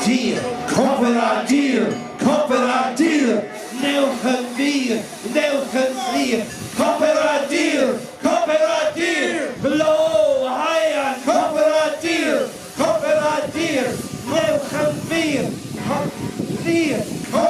tir, copr ar dir, copr ar dir, newch yn wir, newch yn glir, copr ar dir, copr ar dir, glo, haearn, copr ar dir, copr ar dir, newch yn wir, glir, copr.